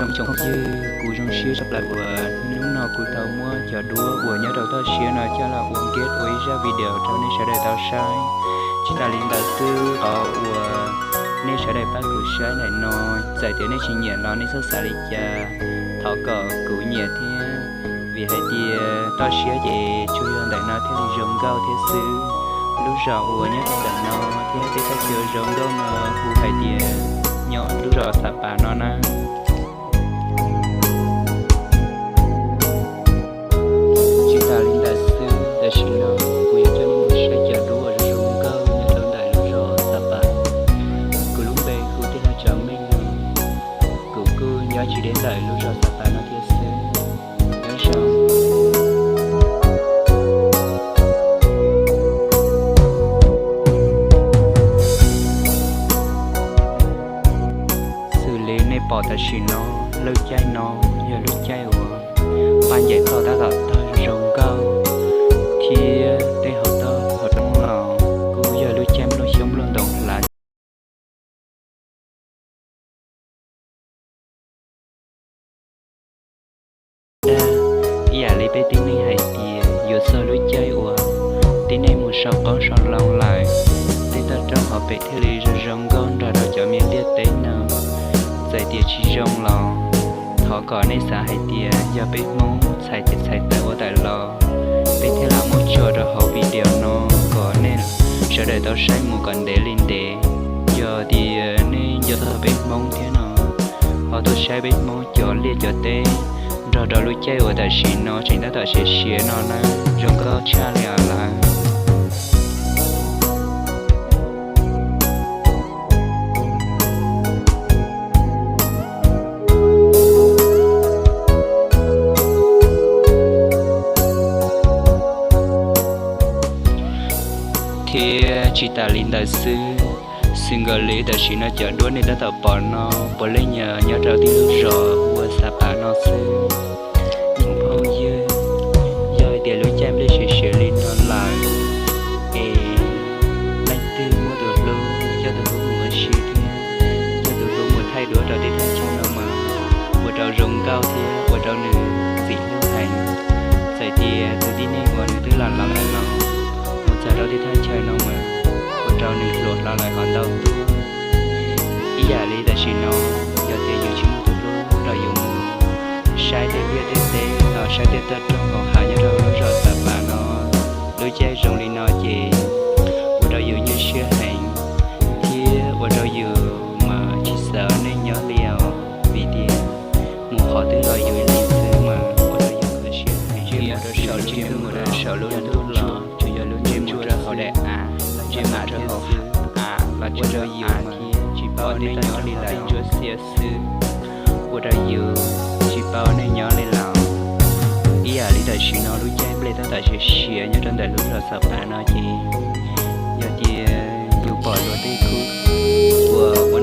Ib tsoom phooj ywg, kuv zoo siab tshaj plaws uas hnub no kuv tau muab cov duab uas nyob rau toj siab no coj los ua nkej ua ib zaj video rau nej sawv daws tau saib. Tsis tas li ntawd xwb, qhov uas nej sawv daws pab kuv saib ntawm no, txawm tias nej tsis nyiam los nej txhob xav li cas, thov kom kuv nyiam thiab. Vim hais tias toj siab ces tsuas yog ntawm no thiaj li zoo nkauj thiab xwb. Lub zos uas nyob rau ntawm no thiab tej thaj chaw zoo nkauj no hu hais tias nyob lub zos Xav Pas no na. Tsis tas li ntawd xwb, tam sim no kuv yuav coj nej mus saib cov duab uas zoo nkauj nyob rau ntawm lub zos Xav Pas. Kuv lub npe hu Tij Laug Tsav Meej no, kuv kuj nyob tsis deb ntawm lub zos Xav Pas no thiab xwb. Nyob zoo. Xws li nej pom tam sim no, lub caij no yog lub caij uas paj ncaim toj tab tom tawg zoo nkauj, thiab tej hauv toj hauv roob los kuj yog lub caij nplooj xyoob nplooj ntoos hlav. Dag, ib yam li peb tib neeg hais tias yuav txog lub caij uas tib neeg mus sau qoob sau loo lawm, tej toj roob hauv pes thiaj li zoo zoo nkauj nrog rau cov me ntiaj teb no. Txawm tias tsis zoo los thov kom nej xav hais tias yog peb Hmoob txhais tes txhais taw ua tawm los, peb thiaj los muab tso rau hauv video no kom nej sawv daws tau saib mus kom ntev li ntev. Yog tias nej nco txog peb Hmoob thiab no, ho tuaj saib peb Hmoob cov liaj cov teb nrog rau lub caij uas tam sim no tseem tab tom siav siav no na, zoo nkauj tshaj li os lawm. Thiab tsis tas li ntawd xwb, xws nkaus li tam sim no cov duab nej tab tom pom no puav leej yog nyob rau tib lub zos ua Xav Pas no xwb. Tsoom phooj ywg, yog hais tias lub caij nplej siav siav li no lawm es leej twg muaj tus hlub coj tus hlub mus ua si thiab coj tus hlub mus thaij duab rau tej thaj chaw no mas ua rau zoo nkauj thiab ua rau nws ntxim hlub heev. Txawm tias tus tib neeg uas nws twb los los lawm los mus txog rau tej thaj chaw no mas ua rau nws hluas hlo lawm ho ntau tuaj. Ib yam li tam sim no, yog tias yus tsis muaj tus hlub los yus mus saib tej liaj tej teb los saib tej toj roob hauv hav nyob rau lub zos Xav Pas no, lub caij zoo li no ces ua rau yus nyuaj siab heev thiab ua rau yus mas tsis xav ua neej nyob li os, vim tias mus qhov twg los yus ib leeg xwb mas ua rau yus kho siab heev. Ntsej muag rau saum ntsej muag rau saum lub ntuj los tsuas yog lub ntsej muag rau hauv daim av, ntsej muag rau hauv av los ua rau yus mas tsis paub ua neej nyob li lawm, ntsuab xiab xwb, ua rau yus tsis paub ua neej nyob li lawm. Ib yam li tam sim no lub caij nplej tab tom siav siav nyob rau ntawm lub zos Xav Pas no ces yog tias yus pom luag tej khub uas ua